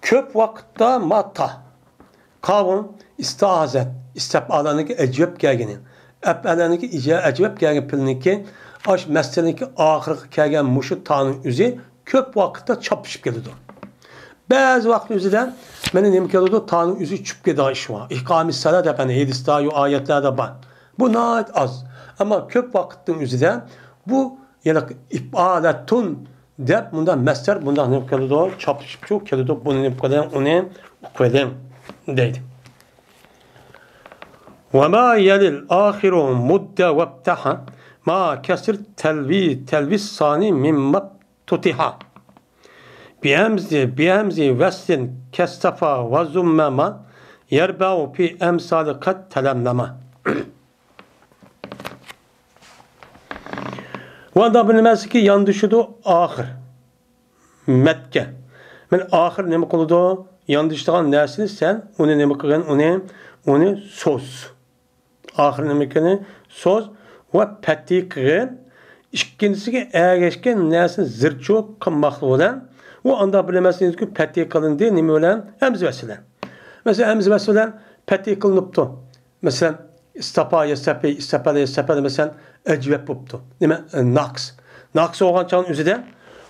كۆپ ۋاقىتتا ما تا. قاۋۇن، ئىستىئازەت، ئىستەپئالەنىڭكى ئەجۋەب كەلگىنى، ئەپئەلەنىڭكى ئىجا-، ئەجۋەب كەلگەن پېئىلنىڭكى، ئاش مەسدىرىنىڭكى ئاخىرىغا كەلگەن مۇشۇ تانىڭ ئۆزى كۆپ ۋاقىتتا چاپلىشىپ كېلىدۇ. بەزى ۋاقىت ئۆزىدە مانا نېمە كېلىدۇ؟ تانىڭ ئۆزى چۈشۈپ كېتىدىغان ئىش بار. ئىقامىس سالا دەپ، ئەنە، ھەدىستە، يۇ-، ئايەتلەردە بار. بۇ ناھايىتى ئاز. ئەمما كۆپ ۋاقىتنىڭ ئۆزىدە بۇ، يەنى ئىپئالەتۇن دەپ مۇنداق مەسدەر، مۇنداق نېمە كېلىدۇ؟ چاپلىشىپ شۇ كېلىدۇ. بۇنى نېمە قىلىڭ؟ ئۇنى ئوقۇۋېلىڭ دەيدۇ. وما يلي الآخر مد وابتح مع كسر تلوي تلوي الثاني مما افتتح بهمز بهمز وصل كاصطفى وضم ما يربع في أمثال قد تلملم. ۋە ئانداق بىر نېمەسىكى ياندىشىدۇ ئاخىر. مەتكە. مانا ئاخىر نېمە قىلىدۇ؟ ياندىشىدىغان نەرسىنى سەن ئۇنى نېمە قىلغىن؟ ئۇنى، ئۇنى سوز. ئاخىر نېمە قىلغىنى؟ سوز ۋە پەتھى قىلغىن. ئىككىنچىسىگە ئەگەشكەن نەرسىنى زىرچۇ قىلماقلىق بىلەن. ئۇ ئانداق بىر نېمەسىنى پەتھى قىلىندى. نېمە بىلەن؟ ھەمزە ۋەسلى بىلەن. مەسىلەن، ھەمزە ۋەسلى بىلەن پەتھى قىلىنىپتۇ. مەسىلەن، ئىستاپا يەستەپى، ئىستەپەلە يەستەپەلە، مەسىلەن، ئەجۋەپ بوپتۇ. نېمە؟ ئە، ناقىس. ناقىس بولغان چاغنىڭ ئۆزىدە،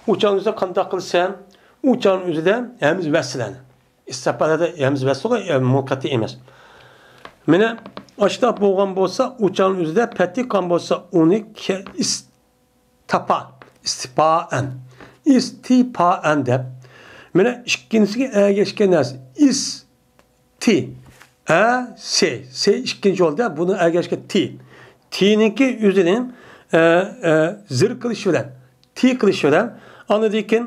ئۇ چاغنىڭ ئۆزىدە قانداق قىلىسەن؟ ئۇ چاغنىڭ ئۆزىدە ھەمزە ۋەسلەن. ئىستەپەلەدە ھەمزە ۋەسلىغۇ، ئە، مۇنقەتى ئەمەس. مانا ئاشۇنداق بولغان بولسا، ئۇ چاغنىڭ ئۆزىدە پەتھى قىلغان بولسا، ئۇنى كە-، ئىس-، تاپا، ئىستىپائەن، ئىستىپائەن دەپ، مانا ئىككىنچىسىگە ئەگەشكەن نەرسە، ئىس، تى، ئە، سى، سى ئىككىنچى يولدا، بۇنى ئەگەشكەن تى. تىنىڭكى ئۆزىنى، ئە، ئە، زىر قىلىش بىلەن، تى قىلىش بىلەن، ئاندىن كېيىن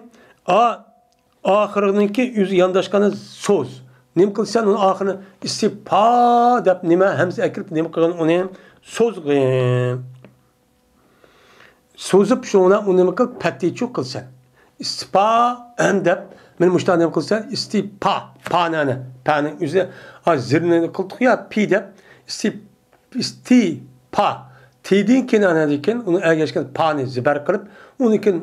ئا، ئاخىرىنىڭكى ئۆزى يانداشقاننى سوز. نېمە قىلسەن ئۇنى ئاخىرىنى ئىستىپا دەپ نېمە ھەمزە ئەكىرىپ نېمە قىلغىن ئۇنى سوزغىن. سوزۇپ شۇنىڭ بىلەن ئۇنى نېمە قىل؟ پەتھىچۇ قىلسەن. ئىستىپائەن دەپ، مېنى مۇشۇنداق نېمە قىلسا، ئىستىپا، پانى، پانىڭ ئۆزى، ئا، زىرنى قىلدۇق يا، پى دەپ، ئىستىپ-، ئىستىپا. تىدىن كېيىن، ئانىدىن كېيىن ئۇنى ئەگەشكەن پانى زىبەر قىلىپ، ئۇنى كېيىن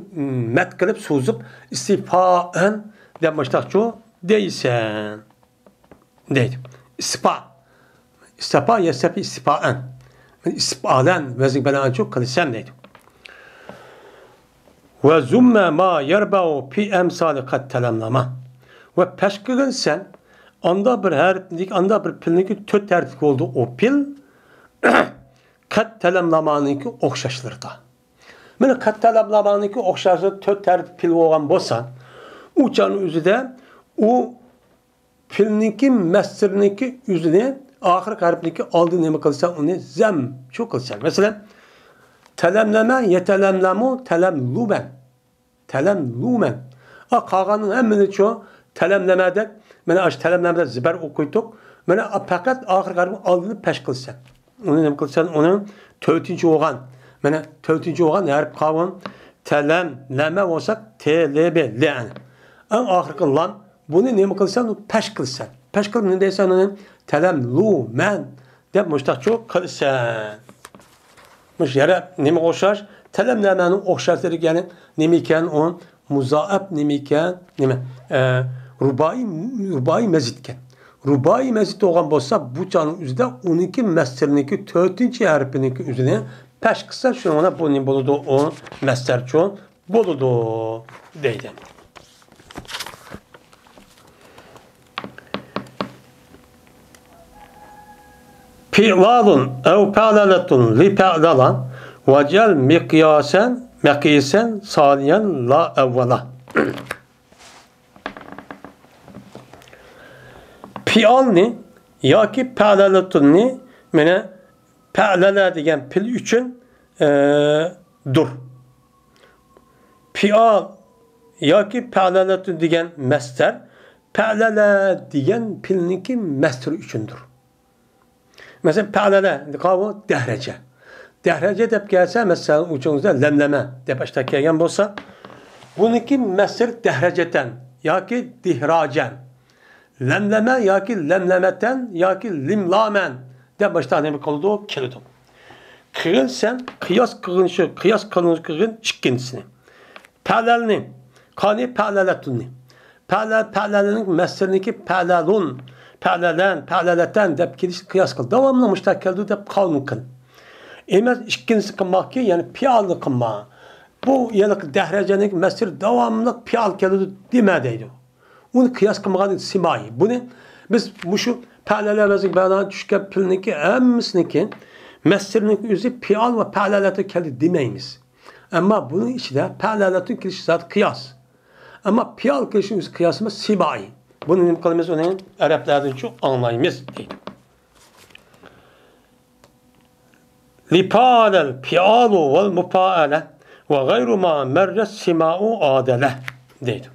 مەد قىلىپ، سوزۇپ، ئىستىپائەن دەپ مۇشۇنداقچۇ دەيسەن. دەيدۇ. ئىستىپا. ئىستىپا، يەستەپى ئىستىپائەن. ئىستىپائەن، ۋەزىن بىلەن ئانچۇ قىلىسەن دەيدۇ. ۋە زۇممە ما يەربەئۇ پى ئەمسالى قەد تەلەملەما. ۋە پەش قىلغىن سەن، ئاندا بىر ھەرپنىكى، ئاندا بىر پىلنىكى تۆت ھەرپلىك بولدى ئۇ پىل. قەد تەلەملامانىڭكى ئوخشاشلىرىدا. مانا قەد تەلەملامانىڭكى ئوخشاشلىرىدا تۆت ھەرپ پىل بولغان بولسا، ئۇ چاغنىڭ ئۆزىدە ئۇ پىلنىڭكى مەستىرنىڭكى ئۆزىنى ئاخىرقى ھەرپنىڭكى ئالدىدا نېمە قىلسا، ئۇنى زەمچۇ قىلسا. مەسىلەن، تەلەملەمە، يەتەلەملەمۇ، تەلەملۇمەن. تەلەملۇمەن. ئا، قالغاننىڭ ھەممىنى شۇ تەلەملەمە دەپ، مانا ئاشۇ تەلەملەمە دەپ زىبەر ئوقۇيتتۇق. مانا پەقەت ئاخىرقى ھەرپنىڭ ئالدىدا پەش قىلسا. ئۇنى نېمە قىلسا، ئۇنى تۆتىنچى بولغان، مانا تۆتىنچى بولغان ھەرپ قاۋۇن. تەلەملەمە بولسا، تېلېبې، لەن. ئەڭ ئاخىرقى لام. بۇنى نېمە قىلسەن؟ پەش قىلسەن. پەش قىلىپ نېمە دەيسەن ئۇنى؟ تەلەملۇمەن دەپ مۇشتاقچۇ قىلسەن. مۇش يەرە نېمىگە ئوخشاش؟ تەلەملەمەنىڭ ئوخشاشلىرى، يەنى نېمە ئىكەن ئۇ؟ مۇزائەپ نېمە ئىكەن؟ نېمە؟ ئە، رۇبائىي، رۇبائىي مەزىدكەن. رۇبائىي مەزىد بولغان بولسا، بۇ چاغنىڭ ئۆزىدە ئۇنىڭكى مەستىرىنىڭكى تۆتىنچى ھەرپىنىڭكى ئۆزىنى پەش قىلسا، شۇنىڭ بىلەن بۇ نېمە بولىدۇ؟ ئۇ مەستەرچۇ بولىدۇ دەيدۇ. پىئالۇن ئەۋ پەئلەلەتۇن لىپەئلەلە ۋەجئەل مىقياسەن مەقىسەن سانىيەن لا ئەۋۋەلا. پىئالنى ياكى پەئلەلەتۇننى، مانا پەئلەلە دېگەن پېئىل ئۈچۈن، ئە، دۇر. پىئال ياكى پەئلەلەتۇن دېگەن مەستەر پەئلەلە دېگەن پېئىلنىڭكى مەستىرى ئۈچۈندۇر. مەسىلەن، پەئلەلە قاۋۇ دەھرەجە. دەھرەجە دەپ كەلسە، مەسىلەن، ئۇچىڭىزدا لەملەمە دەپ ئاشتا كەلگەن بولسا، بۇنىڭكى مەستىرى دەھرەجەتەن ياكى دىھراجەن. لەملەمە ياكى لەملەمەتەن ياكى لىملامەن دەپ باشتا نېمە قىلىدۇ؟ كېلىدۇ. قىلغىن سەن، قىياس قىلغىن شۇ، قىياس قىلغىن ئىككىنچىسىنى. پەلەلنى، قانى پەلەلەتۇننى. پەلە، پەلەلنىڭ مەستىرىنىڭكى پەلەلۇن، پەلەلەن، پەلەلەتەن دەپ كېلىش قىياس قىل. داۋاملىق مۇشۇنداق كەلدى دەپ قانۇن قىل. ئەمەس ئىككىنچىسى قىلماقكى، يەنى پىئالنى قىلما. بۇ يەنە دەھرەجەنىڭ مەستىرى داۋاملىق پىئال كېلىدۇ دېمە دەيدۇ. ئۇنى قىياس قىلمىغان سىمائى. بۇنى بىز مۇشۇ پەلەلە ۋەزىن بەلان چۈشكەن پېئىلنىڭكى ھەممىسىنىڭكى مەستىرىنىڭ ئۆزى پىئال ۋە پەلەلەتۇن كەلدى دېمەيمىز. ئەمما بۇنىڭ ئىچىدە پەلەلەتۇن كېلىشى زادى قىياس. ئەمما پىئال كېلىشىنىڭ ئۆزى قىياس ئەمەس، سىمائى. بۇنى نېمە قىلىمىز؟ ئۇنى ئەرەبلەردىنچۇ ئاڭلايمىز دەيدۇ. لىپالەل پىئالۇ ۋەل مۇپائەلە ۋە غەيرۇ ما مەررەس سىمائۇ ئادەلە دەيدۇ.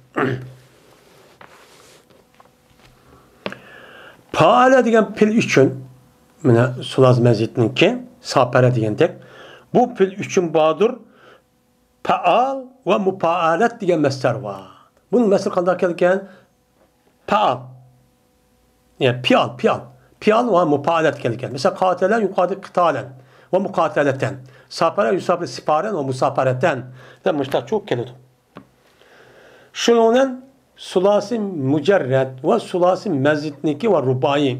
پائەلە دېگەن پېئىل ئۈچۈن، مانا سۇلاسى مەزىدنىڭكى ساپەرە دېگەندەك، بۇ پېئىل ئۈچۈن باردۇر پائال ۋە مۇپائەلەت دېگەن مەستەر بار. بۇنىڭ مەستىرى قانداق كەلگەن؟ پائال. يەنى پىئال، پىئال. پىئال ۋە مۇپائەلەت كەلگەن. مەسىلەن، قاتەلە يۇقاتىل قىتالەن ۋە مۇقاتەلەتەن. ساپەرە يۇساپىر سىپارەن ۋە مۇساپەرەتەن دەپ مۇشتاقچۇ كېلىدۇ. شۇنىڭ بىلەن سۇلاسى مۇجەررەت ۋە سۇلاسى مەزىدنىكى ۋە رۇبائىي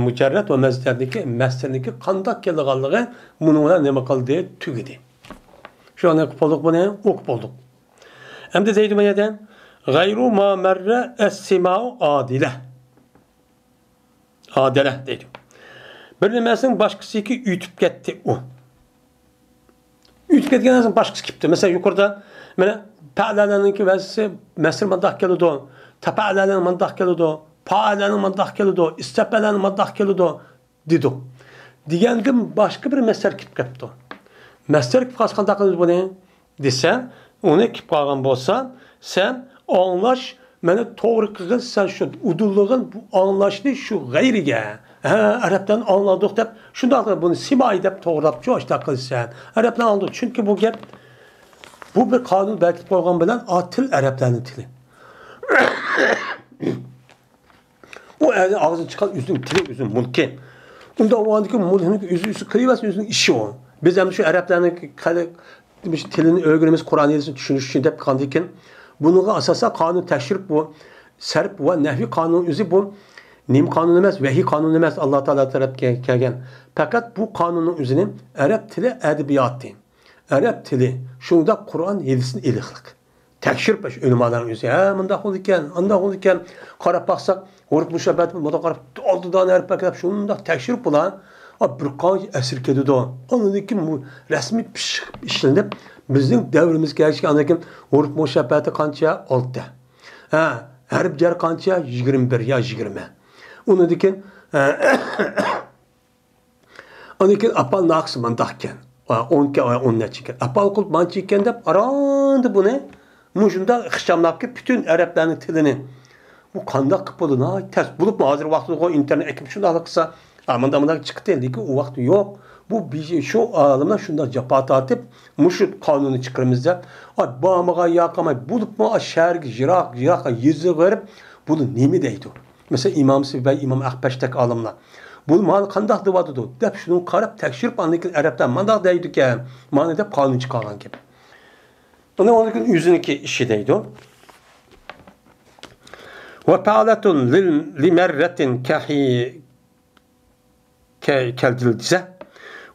مۇجەررەت ۋە مەزىدنىكى مەستىرنىكى قانداق كېلىدىغانلىقى مۇنىڭ بىلەن نېمە قىلدى؟ تۈگىدى. شۇ ئاندىن قىلىپ بولدۇق بۇنى، ئوقۇپ بولدۇق. ئەمدى دەيدۇ بۇ يەردە، غەيرۇ ما مەررە ئەسسىمائۇ ئادىلە. ئادەلە دەيدۇ. بىر نېمەسىنىڭ باشقىسىكى ئۆتۈپ كەتتى ئۇ. ئۆتۈپ كەتكەن نەرسىنىڭ باشقىسى كېلىپتۇ. مەسىلەن، يۇقىرىدا مانا پەئلەلەرنىڭكى ۋەزىسى مەسىر مانداق كېلىدۇ، تەپەئەلەرنىڭ مانداق كېلىدۇ، پائەلەرنىڭ مانداق كېلىدۇ، ئىستەپەئەلەرنىڭ مانداق كېلىدۇ دېدۇق. دېگەندىن باشقا بىر مەستەر كېلىپ قاپتۇ. مەستەر كېلىپ قالسا قانداق قىلىمىز بۇنى؟ دېسە، ئۇنى كېلىپ قالغان بولسا، سەن ئاڭلاش، مانا توغرا قىلغىن، سەن شۇ ئۇدۇللىغىن بۇ ئاڭلاشنى شۇ غەيرىگە. ھە، ئەرەبلەردىن ئاڭلىدۇق دەپ، شۇنداق بۇنى سىمائى دەپ توغرىلاپ شۇ ئاشۇنداق قىلىسەن. ئەرەبلەر ئاڭلىدۇق، چۈنكى بۇ گەپ بۇ بىر قانۇن بەركىتىپ قويغان بىلەن، ئا، تىل ئەرەبلەرنىڭ تىلى. ئۇ ئەرنىڭ ئاغزىدىن چىققان ئۆزىنىڭ تىلى، ئۆزىنىڭ مۇلكى. ئۇنداق بولغاندىكىن مۇلكىنىڭ ئۆزى ئۆزى قىلىۋەرسۇن، ئۆزىنىڭ ئىشى ئۇ. بىز ئەمدى شۇ ئەرەبلەرنىڭ قەلە-، مۇشۇ تىلىنى ئۆگىنىمىز، قۇرئان ھەدىسنى چۈشىنىش ئۈچۈن دەپ قىلغاندىكىن، بۇنىڭغا ئاساسەن قانۇن تەكشۈرۈپ، بۇ سەرپ ۋە نەھۋى قانۇن ئۆزى بۇ نېمە قانۇن ئەمەس، ۋەھىي قانۇن ئەمەس، ئاللا تائالا تەرەپكە كەلگەن. پەقەت بۇ قانۇننىڭ ئۆزىنى ئەرەب تىلى ئەدەبىياتى، ئەرەب تىلى، شۇنداق قۇرئان ھەدىسنى ئېنىقلىق. تەكشۈرۈپ، ئاشۇ ئۆلىمالارنىڭ ئۆزى، ھە، مۇنداق بولىدىكەن، ئانداق بولىدىكەن، قاراپ باقساق، ھۇرۇپ مۇشەببەھەتى بۇنداق قاراپ، ئالتە دانە ھەرپ بار دەپ، شۇنداق تەكشۈرۈپ بۇلار، ئا، بىر قانچە ئەسىر كېتىدۇ. ئاندىن كېيىن بۇ رەسمىي پىششىق ئىشلىنىپ، بىزنىڭ دەۋرىمىزگە كەلگەچكە، ئاندىن كېيىن ھۇرۇپ مۇشەببەھەتى قانچە؟ ئالتە. ھە، ھەرپ جەر قانچە؟ يىگىرمە بىر يا يىگىرمە. ئۇنىڭدىن كېيىن، ھە، ئاندىن كېيىن ئاپال ناقىسى مانداقكەن. ئون ئىككى، ئون نەچچىكەن. ئاپال قۇلۇپ مانچىكەن دەپ، ئاراندا بۇنى مۇشۇنداق ئىخچاملاپكەن پۈتۈن ئەرەبلەرنىڭ تىلىنى. بۇ قانداق قىلىپ بولىدۇ؟ ناھايىتى تەس. بولۇپمۇ ھازىر ۋاقتىدىغۇ ئىنتېرنېت ئېكىپ شۇنداق قىلسا، ئا، مۇنداق، مۇنداق چىقتى. لېكىن ئۇ ۋاقىتتا يوق. بۇ بىز، شۇ ئالىملار شۇنداق جاپا تارتىپ، مۇشۇ قانۇننى چىقىرىمىز دەپ، ئا، بارمىغان ياقىماي، بولۇپمۇ ئا، شەھەرگە يىراق، يىراق يېزىغا بېرىپ، بۇنى نېمە دەيدۇ؟ مەسىلەن، ئىمام سىبەي، ئىمام ئەخپەشتەك ئالىملار. بۇ مانا قانداق دېۋاتىدۇ؟ دەپ شۇنىڭغا قاراپ تەكشۈرۈپ، ئاندىن كېيىن ئەرەبلەر مانداق دەيدىكەن، مانا دەپ قانۇن چىقارغان گەپ. ئۇنى ئاندىن كېيىن ئۆزىنىڭكى ئىشى دەيدۇ. وفعلة لل-، لمرة كحي-، ك-، كالجلسة،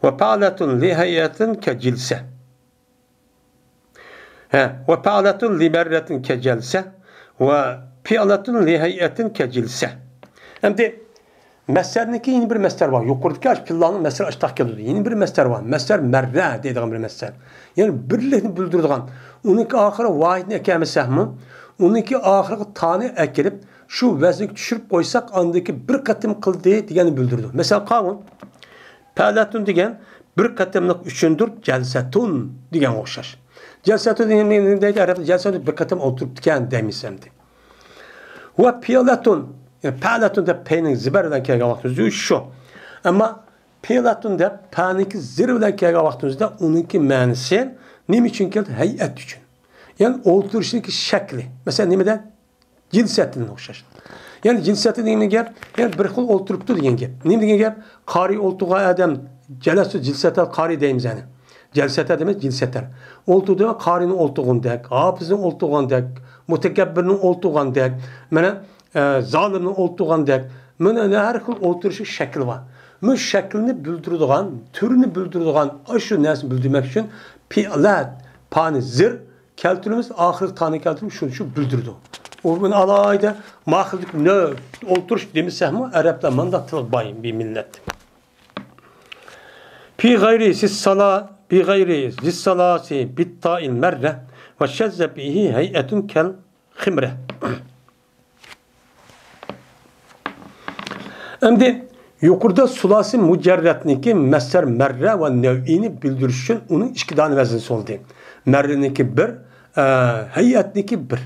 وفعلة لهيئة كجلسة. ھە، وفعلة لمرة كجلسة، وفعلة لهيئة كجلسة. ئەمدى مەسدەرنىڭكى يەنە بىر مەسدەر بار. يۇقىرىدىكى ئاشۇ پىللانىڭ مەسدەر ئاشتاق كېلىدۇ. يەنە بىر مەسدەر بار. مەسدەر مەررە دەيدىغان بىر مەسدەر. يەنى بىرلىكنى بىلدۈرىدىغان. ئۇنىڭكى ئاخىرى ۋاھىدنى ئەكەلمىسەكمۇ، ئۇنىڭكى ئاخىرىغا تانى ئەكىرىپ، شۇ ۋەزنگە چۈشۈرۈپ قويساق، ئاندىكى بىر قېتىم قىلدى دېگەننى بىلدۈرىدۇ. مەسىلەن، قاۋۇن. پەلەتۇن دېگەن بىر قېتىملىق ئۈچۈندۇر، جەلسەتۇن دېگەنگە ئوخشاش. جەلسەتۇن دېگەن نېمە دەيدۇ؟ ئەرەبتە جەلسەتۇن بىر قېتىم ئولتۇرۇپتىكەن دەيمىز ئەمدى. ۋە پىئلەتۇن، يەنى پەلەتۇن دەپ پەينىڭ زىبەر بىلەن كەلگەن ۋاقتىمىزدا شۇ. ئەمما پىئلەتۇن دەپ پەنىڭكى زىر بىلەن كەلگەن ۋاقتىمىزدا ئۇنىڭكى مەنىسى نېمە ئۈچۈن كەلدى؟ ھەيئەت ئۈچۈن. يەنى ئولتۇرۇشنىڭكى شەكلى. مەسىلەن، نېمىدە؟ جىلسەتىن ئوخشاش. يەنى جىلسەتىن دېگەن گەپ، يەنى بىر خىل ئولتۇرۇپتۇ دېگەن گەپ. نېمە دېگەن گەپ؟ قارىي ئولتۇرغان ئادەم، جەلەستۇ جىلسەتەل قارىي دەيمىز يەنى. جەلسەتە دېمەس، جىلسەتەل. ئولتۇردى، قارىينىڭ ئولتۇرغىنىدەك، ھاپىزنىڭ ئولتۇرغىنىدەك، مۇتەكەببىرنىڭ ئولتۇرغانىدەك، مانا، ئە، زالىمنىڭ ئولتۇرغانىدەك. مانا ھەر خىل ئولتۇرۇشنىڭ شەكلى بار. مۇشۇ شەكىلنى بىلدۈرىدىغان، تۈرنى بىلدۈرىدىغان ئاشۇ نەرسىنى بىلدۈرمەك ئۈچۈن پىئلەت، پانى زىر، كەلتۈرىمىز، ئاخىرىغا تانى كەلتۈرۈپ، شۇنى شۇ بىلدۈرىدۇ. ئۇ بۇنى ئالاھىدە ماخىلدىك نۆ ئولتۇرۇش دېمىسەكمۇ، ئەرەبلەر مانداق تىلغا باي بىر مىللەت. في غير ذي الصلا-، في غير ذي الثلاث بالتاء المرة وشذ به هيئة كالخمرة. ئەمدى يۇقىرىدا سۇلاسى مۇجەررەتنىڭكى مەسدەر مەررە ۋە نەۋئىنى بىلدۈرۈش ئۈچۈن ئۇنىڭ ئىككى دانە ۋەزنى سولدى. مەررىنىڭكى بىر، ئە، ھەيئەتنىڭكى بىر.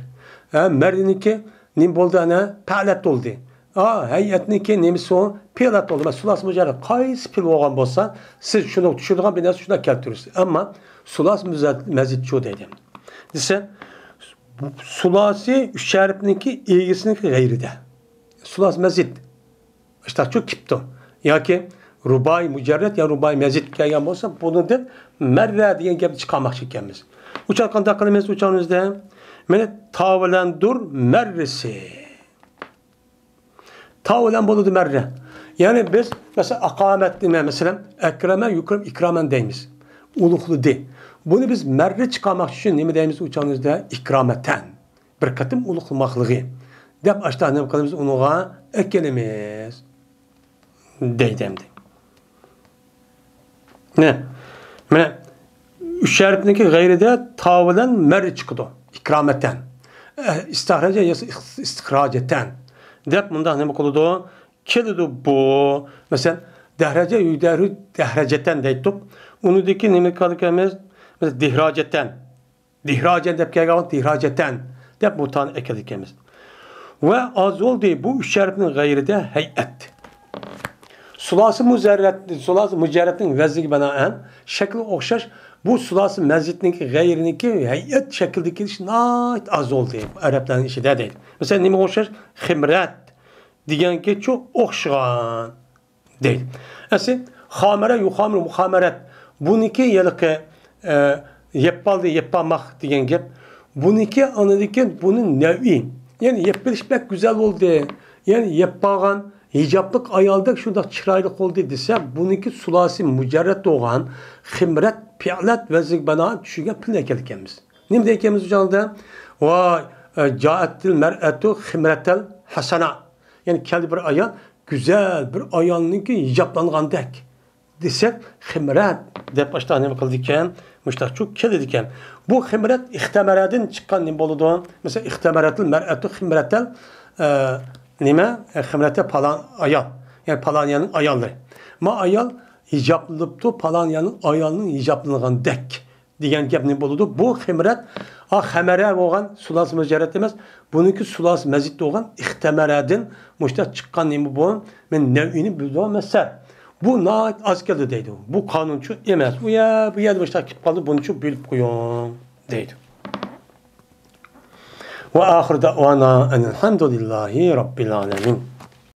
ئە، مەررىنىڭكى نېمە بولدى ئەنە؟ پەلەت بولدى. ئا، ھەيئەتنىڭكى نېمىسى ئۇ؟ پېلەت بولدى. مەن سۇلاسى مۇجەررەت قايسى پېئىل بولغان بولسا، سىز شۇنى چۈشىنىدىغان بىر نەرسە شۇنداق كەلتۈرىسىز. ئەمما سۇلاسى مۇزەت-، مەزىد شۇ دەيدۇ. دېسە، سۇلاسى ئۈچ ھەرپنىڭكى ئىگىسىنىڭكى غەيرىدە. سۇلاسى مەزىد. ئاشتاقچۇ كىپتۇ. ياكى رۇبائىي مۇجەررەت يا رۇبائىي مەزىد كەلگەن بولسا، بۇنىڭدىن مەررە دېگەن گەپنى چىقارماقچى ئىكەنمىز. ئۇچان قانداق قىلىمىز ئۇچانىمىزدا؟ مانا تا بىلەن دۇر مەررىسى. تا بىلەن بولىدۇ مەررە. يەنى بىز، مەسىلەن، ئاقامەت نېمە، مەسىلەن، ئەكرەمە، يۇكرەم، ئىكرامەن دەيمىز. ئۇلۇغلىدى. بۇنى بىز مەررە چىقارماقچى ئۈچۈن نېمە دەيمىز ئۇچانىمىزدا؟ ئىكرامەتەن. بىر قېتىم ئۇلۇغلىماقلىقى. دەپ ئاشتا نېمە قىلىمىز؟ ئۇنىڭغا ئەكېلىمىز. دەيدۇ ئەمدى. مانا، مانا، ئۈچ ھەرپنىڭكى غەيرىدە تا بىلەن مەر چىقىدۇ. ئىكرامەتەن. ئە، ئىستەخرەجە ياسا ئىخ-، ئىستىخراجەتەن. دەپ مۇنداق نېمە قىلىدۇ؟ كېلىدۇ بۇ. مەسىلەن، دەھرەجە يۇدەھرۇ دەھرەجەتەن دەيتتۇق. ئۇنىڭدىكى نېمە قىلىدىكەنمىز؟ مەسىلەن، دىھراجەتەن. دىھراجەن دەپ كەلگەن ۋاقىت دىھراجەتەن دەپ بۇ تانى ئەكېلىدىكەنمىز. ۋە ئاز بولدى بۇ ئۈچ ھەرپنىڭ غەيرىدە ھەيئەت. سۇلاسى مۇزەررەت، سۇلاسى مۇجەررەتنىڭ ۋەزنىگە بىنائەن شەكلى ئوخشاش بۇ سۇلاسى مەزىتنىڭكى غەيرىنىڭكى ھەيئەت شەكلىدە كېلىشى ناھايىتى ئاز بولدى ئەرەبلەرنىڭ ئىچىدە دەيدۇ. مەسىلەن، نېمىگە ئوخشاش؟ خىمرەت دېگەنگىچۇ ئوخشىغان دەيدۇ. ئەسلى خامەرە يۇخامىر مۇخامەرەت. بۇنىڭكى ھېلىقى، ئە، يەپپالدى، يەپپالماق دېگەن گەپ. بۇنىڭكى ئاندىن كېيىن بۇنى نەۋئى. يەنى يەپپېلىش بەك گۈزەل بولدى. يەنى يەپپالغان ھىجابلىق ئايالدەك شۇنداق چىرايلىق بولدى دېسە، بۇنىڭكى سۇلاسى مۇجەررەت بولغان خىمرەت، پىئلەت ۋەزنىگە بىنائەن چۈشۈرگەن پېئىل ئەكەلگەنمىز. نېمە دەيدىكەنمىز بۇ چاغدا؟ ۋاي، ئە، جائەتتىل مەرئەتۇ خىمرەتەل ھەسەنا. يەنى كەلدى بىر ئايال، گۈزەل بىر ئايالنىڭكى ھىجابلانغاندەك دېسەك، خىمرەت دەپ ئاشۇنداق نېمە قىلىدىكەن، مۇشتاقچۇ كېلىدىكەن. بۇ خىمرەت ئىختەمەرەدىن چىققان نېمە بولىدۇ؟ مەسىلەن، ئىختەمەرەتىل مەرئەتۇ خىمرەتەل، ئە، نېمە؟ ئە، خىمرەتە پالان ئايال، يەنى پالانىيەنىڭ ئاياللىرى. ما ئايال ھىجابلىنىپتۇ، پالانىيەنىڭ ئايالىنىڭ ھىجابلانغاندەك دېگەن گەپ نېمە بولىدۇ؟ بۇ خىمرەت، ئا، خەمەرە بولغان سۇلاسى مۇجەررەت ئەمەس، بۇنىڭكى سۇلاسى مەزىد بولغان ئىختەمەرەدىن مۇشتاق چىققان نېمە بۇ؟ مەن نەۋئىنى بىلدىم، مەسەل. بۇ ناھايىتى ئاز كەلدى دەيدۇ. بۇ قانۇنچۇ ئەمەس. ئۇ يەر، بۇ يەردە مۇشتاق كېلىپ قالدى، بۇنىچۇ بىلىپ قويۇڭ دەيدۇ. ۋە ئاخىر دەۋانا ئەنىل ھەمدۇلىللاھى رەببىل ئالەمىن.